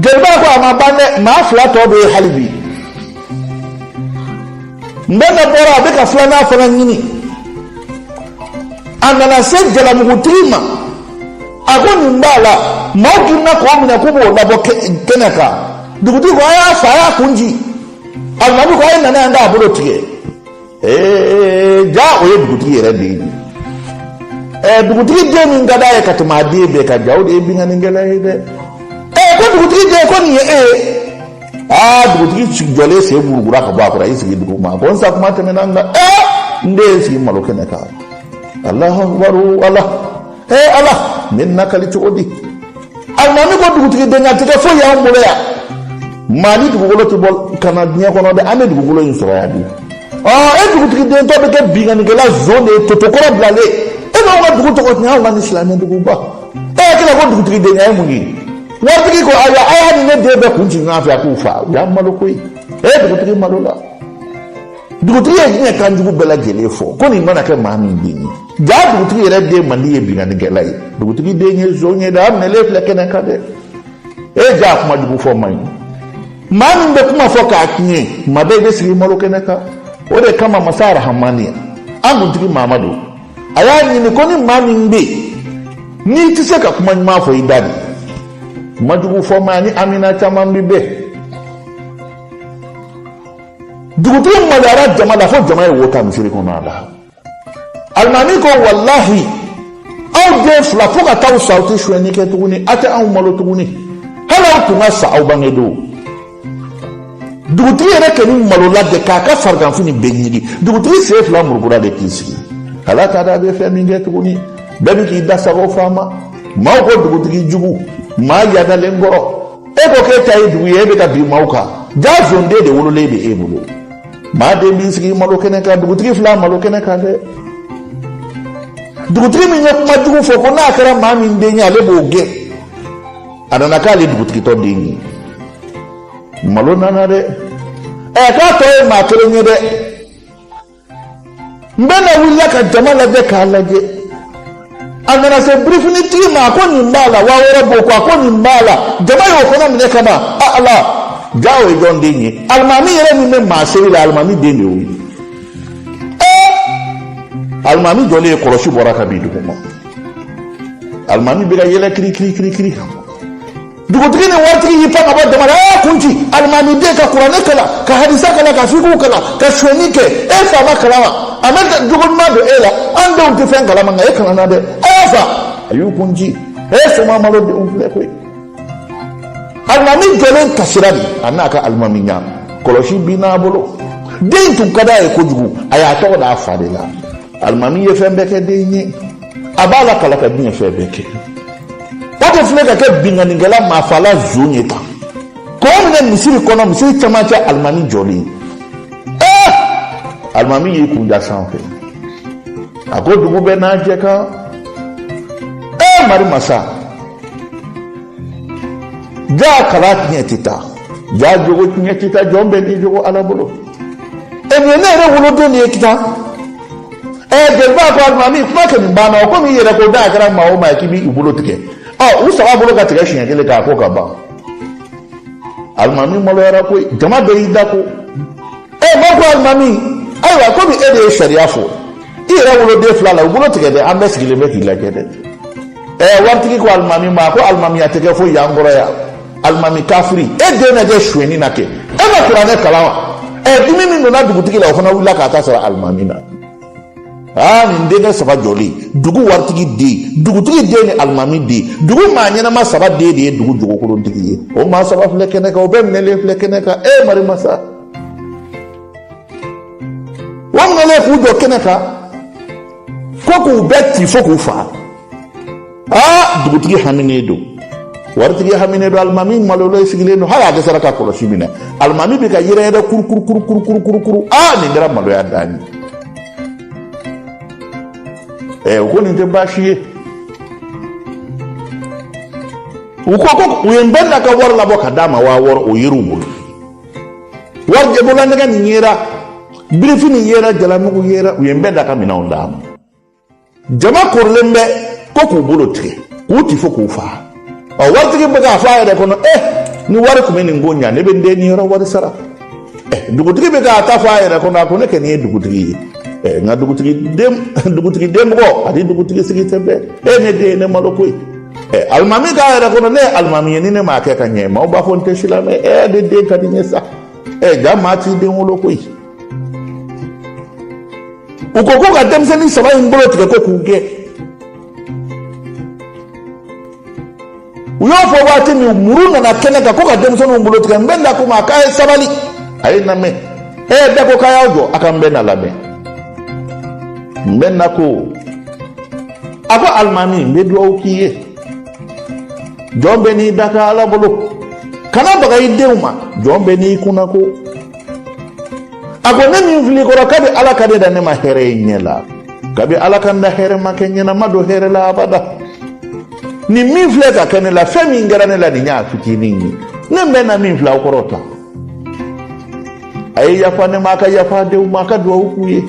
Jeliba ko a ma ban dɛ, maa fila tɔ bɛ yen hali bi. Nbɛnda bɔra, a bɛ ka filanan fana ɲini. A nana se jalamugutigi ma, a ko nin b'a la, maaw girinna k'o minɛ k'u b'o labɔ kɛnɛ kan. Dugutigi ko a y'a fa, a y'a kun ci. Alimami ko a ye na n'a ye, an k'a bolo tigɛ. Ee, ja o ye dugutigi yɛrɛ den ye. Ɛɛ, dugutigi den min ka d'a ye ka tɛmɛ a den bɛɛ kan, ja o de ye binkannikɛla ye dɛ. Ɛɛ, ko dugutigi den, ko nin ye e ye. Aa, dugutigi jɔlen sen burukura ka bɔ a kɔrɔ, a y'i sigi dugu ma, ko n sa kuma tɛmɛna n kan. Ɛɛ, n den ye sigi malo kɛnɛ kan. Alahu akubaru, Ala, ee Ala, n bɛ nakali cogo di? Alimami ko dugutigi denya tɛ kɛ foyi y'anw bolo yan. Maa ni dugukolo tɛ bɔ ka na diɲɛ kɔnɔ dɛ, an bɛ dugukolo in sɔrɔ yan bi. Ɔ, e dugutigi dentɔ bɛ kɛ binkannikɛla zon de ye, totokɔrɔ bilalen. E b'anw ka dugu tɔgɔ tiɲɛ, anw ka nin silamɛ duguba. E hakili la ko dugutigi denya ye mun ye? Waritigi ko ayiwa, a y'a ni ne den bɛɛ kun ci ɲɔgɔn fɛ, a k'u fa. U y'a malo koyi. E, dugutigi malo la. Dugutigi ye diɲɛ kanjugu bɛɛ lajɛlen fɔ ko nin mana kɛ maa min den ye. Ja dugutigi yɛrɛ den man di ye binkannikɛla ye. Dugutigi den ye zon ye dɛ, a minɛlen filɛ kɛnɛ kan dɛ. E ja, kuma jugu fɔ man ɲi. Maa min bɛ kuma fɔ k'a tiɲɛ, tuma bɛɛ i bɛ sigi malo kɛnɛ kan. O de kama masa arahamani, an kuntigi Mamadu, a y'a ɲini ko ni maa min bɛ yen n'i tɛ se ka kuma ɲuman fɔ, i da de kuma jugu fɔ maa ni amina caman bɛ bɛn. Dugutigi maloyara jama la fo jama ye wo ta misiri kɔnɔ a la. Alimami ko walahi, aw den fila, fo ka taa sa, aw tɛ sonyɛni kɛ tuguni, aw tɛ anw malo tuguni, hali aw tun ka sa aw bange don. Dugutigi yɛrɛ kɛ ni malola de k'a ka fariganfini bɛɛ ɲigi. Dugutigi sen fila murukura de k'i sigi. Ala t'a dɔn a bɛ fɛn min kɛ tuguni. Bɛɛ bɛ k'i da sago faama. Maaw ko dugutigi jugu, maa yadalen kɔrɔ. E ko k'e ta ye dugu ye, e bɛ ka bin maaw kan. Ja zonden de wololen bɛ e bolo. Maa den b'i sigi malo kɛnɛ kan. Dugutigi fila malo kɛnɛ kan dɛ. Dugutigi min ye kuma jugu fɔ ko n'a kɛra maa min den ye, ale b'o gɛn, a nana k'ale dugutigitɔ den ye. Malo nana dɛ. Ɛ, k'a tɔ ye maa kelen ye dɛ. N bɛ na wulila ka jama lajɛ k'a lajɛ. A nana se birifinitigi ma, a ko nin b'a la, 6000 b'o kɔ. A ko nin b'a la, jama y'o fana minɛ ka na. A Ala, ja o ye jɔn den ye? Alimami yɛrɛ min bɛ maa seli la, alimami den de y'o ye. Ɛɛ, alimami jɔlen ye, kɔlɔsi bɔra ka bin dugu ma. Alimami bɛ ka yɛlɛ kiri kiri kiri kiri. Dugutigi ni waritigi y'i pan ka bɔ jama la. A y'a kun ci. Alimami den ka kuranɛ kalan, ka hadisa kalan, ka fikiw kalan, ka sonyɛni kɛ, e fa ma kalan wa? A bɛ jogo ɲuman don e la. An denw tɛ fɛn kalama, nka e kalanna dɛ. A y'a fa, a y'u kun ci. E soma malo denw filɛ koyi. Alimami jɔlen kasira de, a n'a ka alimami ɲa kɔlɔsi binna a bolo. Den tun ka d'a ye kojugu, a y'a tɔgɔ d'a fa de la. Alimami ye fɛn bɛɛ kɛ den ye, a b'a la kala ka diɲɛ fɛn bɛɛ kɛ. O de filɛ ka kɛ binkannikɛla maafala zon ye tan, k'o minɛ misiri kɔnɔ, misiri camancɛ, alimami jɔlen. Ee, alimami y'i kun da sanfɛ, a ko dugu bɛɛ n'a jɛ kan. Ee, mari masa, ja kala tiɲɛ tɛ taa, ja jogo tiɲɛ tɛ taa, jɔn bɛɛ n'i jogo Ala bolo. E, nin ye ne yɛrɛ woloden de ye kita. Ɛ, jeliba ko alimami, kuma kɛ nin banna o. Komi i yɛrɛ ko n'a kɛra maa o maa ye k'i b'i bolo tigɛ, ɔ, u saba bolo ka tigɛ siɲɛ kelen k'a ko ka ban. Alimami maloyara koyi, jama bɛɛ y'i da ko. Ɛ, ma ko alimami, ayiwa, komi e de ye sariya fɔ, i yɛrɛ woloden fila la, u bolo tigɛ dɛ, an bɛɛ sigilen bɛ k'i lajɛ dɛ. Ɛ, waritigi ko alimami ma ko alimamiya tɛ kɛ foyi y'an kɔrɔ yan. Alimami kafiri, e den na kɛ sonyɛni na kɛ, e ma kuranɛ kalan wa? Ɛ, dimi min donna dugutigi la, o fana wulila k'a ta sɔrɔ alimami na. Aa, nin denkɛ saba jɔlen, dugu waritigi den, dugutigi den ni alimami den, dugu maa ɲɛnama saba den de ye dugu jogokolontigi ye. O maa saba filɛ kɛnɛ kan, o bɛɛ minɛlen filɛ kɛnɛ kan. E mari masa, o minɛlen k'u jɔ kɛnɛ kan ko k'u bɛɛ ci fo k'u faga. Aa, dugutigi haminen don, waritigi haminen don, alimami malolen sigilen don, hali a dɛsɛra ka kɔlɔsi minɛ. Alimami bɛ ka yɛrɛ yɛrɛ kuru kuru kuru kuru kuru kuru kuru. Aa, nin kɛra maloya dan ye. Ɛ, u ko nin tɛ baasi ye. U ko ko u ye n bɛɛ ka wari labɔ ka d'a ma, 6000, o yer'u bolo. Wari bololanɛgɛ nin yera, birifi nin yera, jalamugu yera. U ye n bɛɛ da ka minɛnw d'a ma. Jama korilen bɛ ko k'u bolo tigɛ, k'u ti fo k'u faga. Ɔ, waritigi bɛ k'a fɔ a yɛrɛ kɔnɔ, ɛ. Ni wari tun bɛ nin ko ɲa, ne bɛ n den niyɔrɔ wari sara. Dugutigi bɛ k'a ta fɔ a yɛrɛ kɔnɔ, a ko ne kɔni ye dugutigi ye, nka dugutigi den bugɔ ani dugutigi sigi tɛ bɛn. E ne den ye ne malo koyi. Alimami k'a yɛrɛ kɔnɔ, ne ye alimami ye, ni ne m'a kɛ ka ɲɛ, maaw b'a fɔ n tɛ silamɛ. Ne den ka di n ye sa. Ja maa t'i den wolo koyi. U ko ko ka denmisɛnnin saba in bolo tigɛ ko k'u gɛn. U y'o fɔ waati min, muru nana kɛnɛ kan ko ka denmisɛnninw bolo tigɛ. Nbɛnda ko ma k'a ye sabali, a ye lamɛn. Bɛɛ ko k'a y'aw jɔ, a ka Nbɛnda lamɛn. Nbɛnda ko, a ko alimami, n bɛ dugawu k'i ye, jɔn bɛɛ n'i dakan Ala bolo, kana baga i denw ma, jɔn bɛɛ n'i kunnako. A ko ne min fil'i kɔrɔ, kabi Ala ka ne da ne ma hɛrɛ ye ɲɛ la, kabi Ala ka n da hɛrɛ ma kɛ ɲɛna, ma don hɛrɛ la abada. Nin min filɛ ka kɛ ne la, fɛn min kɛra ne la, nin y'a fitinin ye. Ne bɛ na min filɛ aw kɔrɔ tan, a ye yafa ne ma, a ka yafa denw ma, a ka dugawu k'u ye.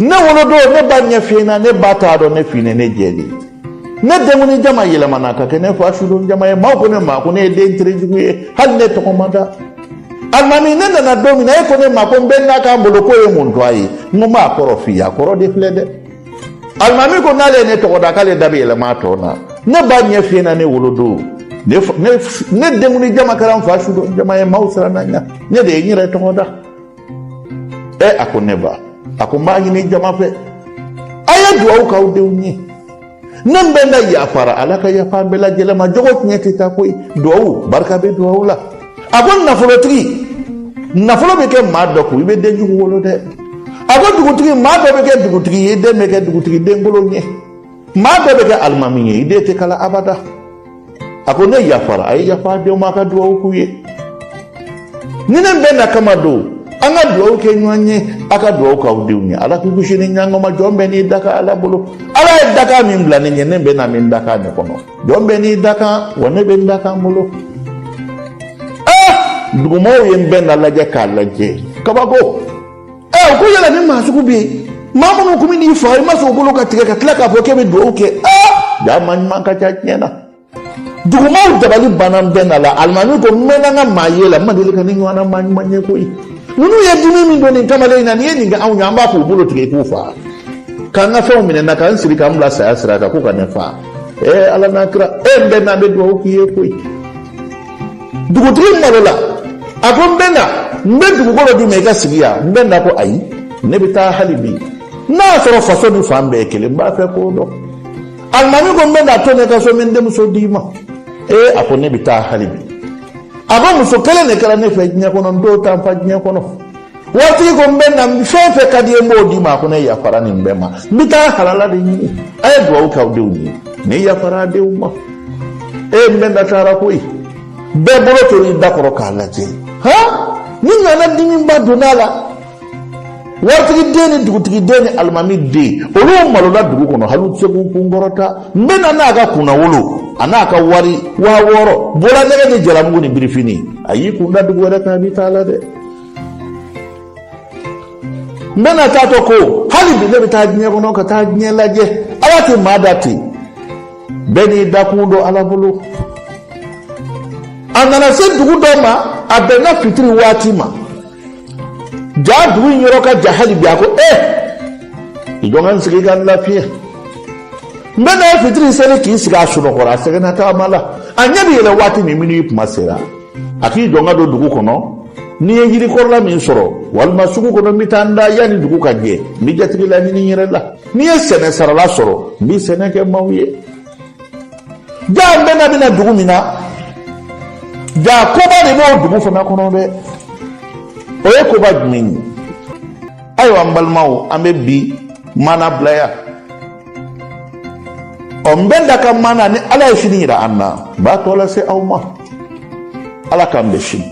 Ne wolodon, ne ba ɲɛ fiyenna, ne ba t'a dɔn ne finnen ne jɛlen. Ne denkundi jama yɛlɛmana ka kɛ ne fa sudon jama ye. Maaw ko ne ma ko ne ye den terejugu ye, hali ne tɔgɔ ma da. Alimami, ne nana don min na, e ko ne ma ko n bɛ n'a k'an bolo k'o ye mun to a ye? N ko n b'a kɔrɔ f'i ye, a kɔrɔ de filɛ dɛ. Alimami ko n'ale ye ne tɔgɔ da, k'ale da bɛ yɛlɛma a tɔ na. Ne ba ɲɛ fiyenna ne wolodon, ne denkundi jama kɛra n fa sudon jama ye, maaw siranna n ɲɛ, ne de ye n yɛrɛ tɔgɔ da. A ko ne ba, a ko n b'a ɲini jama fɛ, a ye duwawu k'aw denw ye. Ne Nbɛnda yafara, Ala ka yafa an bɛɛ lajɛlen ma. Jogo tiɲɛ tɛ taa koyi, duwawu barika bɛ duwawu la. A ko nafolotigi, nafolo bɛ kɛ maa dɔ kun, i bɛ den jugu wolo dɛ. A ko dugutigi, maa dɔ bɛ kɛ dugutigi ye, i den bɛ kɛ dugutigi denkolon ye. Maa dɔ bɛ kɛ alimami ye, i den tɛ kalan abada. A ko ne yafara, a ye yafa denw ma, a ka duwawu k'u ye. Ni ne Nbɛnda kama don, an ka duwawu kɛ ɲɔgɔn ye, a ka duwawu k'aw denw ye. Ala k'u kisi ni ɲangoma. Jɔn bɛɛ n'i dakan Ala bolo. Ala ye dakan min bila ne ɲɛ, ne bɛ na min dakan de kɔnɔ. Jɔn bɛɛ n'i dakan, wa ne bɛ n dakan bolo. Dugumɔgɔw ye Nbɛnda lajɛ k'a lajɛ, kabako. U ko yala ni maa sugu bɛ yen, maa minnu kun bɛ n'i faga, i ma sɔn u bolo ka tigɛ ka tila k'a fɔ k'e bɛ duwawu kɛ. Jaa maa ɲuman ka ca diɲɛ na. Dugumaw dabali banna Nbɛnda la. Alimami ko n mɛnna n ka maa ye la, n ma deli ka ni ɲɔgɔnna maa ɲuman ye koyi. Ninnu ye dimi min don nin kamalen in na, n'i ye nin kɛ anw ye, an b'a k'u bolo tigɛ k'u fa, k'an ka fɛnw minɛ n na, k'an siri k'an bila saya sira kan ko ka ne fa. Ala n'a kira, Nbɛnda, an bɛ dugawu k'i ye koyi. Dugutigi malola, a ko Nbɛnda, n bɛ dugukolo d'i ma, i ka sigi yan. Nbɛnda ko ayi, ne bɛ taa hali bi, n'a y'a sɔrɔ faso ni fan bɛɛ ye kelen, n b'a fɛ k'o dɔn. Alimami ko Nbɛnda, to ne ka so, n bɛ n denmuso d'i ma. A ko ne bɛ taa hali bi. A ko muso kelen de kɛra ne fɛ diɲɛ kɔnɔ, n t'o ta n fa diɲɛ kɔnɔ. Waritigi ko Nbɛnda, fɛn fɛn ka di ye, n b'o d'i ma. A ko ne yafara nin bɛɛ ma, n bɛ taa halala de ɲini. A ye duwawu k'aw denw ye, ne yafara a denw ma. Nbɛnda taara koyi. Bɛɛ bolo tor'i da kɔrɔ k'a lajɛ. Han, ni ɲɔgɔnna dimiba donna a la. Waritigi den ni dugutigi den ni alimami den, olu malola dugu kɔnɔ, hali u tɛ se k'u kun kɔrɔta. Nbɛnda n'a ka kunnawolo, a n'a ka wari 6000, bɔra nɛgɛ ni jalamugu ni birifini, a y'i kun da dugu wɛrɛ kan, a bɛ taa la dɛ. Nbɛnda taatɔ ko hali bi ne bɛ taa diɲɛ kɔnɔ ka taa diɲɛ lajɛ. Ala tɛ maa da ten, bɛɛ n'i dakun don Ala bolo. A nana se dugu dɔ ma, a bɛnna fitiri waati ma. Ja dugu in yɔrɔ ka jan hali bi. A ko i jɔ n ka n sigi ka n lafiɲɛ. Nbɛnda ye fitiri seli k'i sigi, a sunɔgɔra, a sɛgɛnna taama la. A ɲɛ bɛ yɛlɛ waati min, minuit kuma sera, a k'i jɔ n ka don dugu kɔnɔ, ni ye yirikɔrɔla min sɔrɔ walima sugu kɔnɔ, n bɛ taa n da yanni dugu ka jɛ, n bɛ jatigi laɲini n yɛrɛ la. N'i ye sɛnɛ sarala sɔrɔ, n bɛ sɛnɛ kɛ maaw ye. Ja Nbɛnda bɛna dugu min na, ja koba de b'o dugu fana kɔnɔ dɛ. O ye koba jumɛn ye? Ayiwa, n balimaw, an bɛ bi maana bila yan. Nbɛnda ka maana, ni Ala ye sini yira an na, n b'a tɔ lase aw ma. Ala k'an bɛn sini.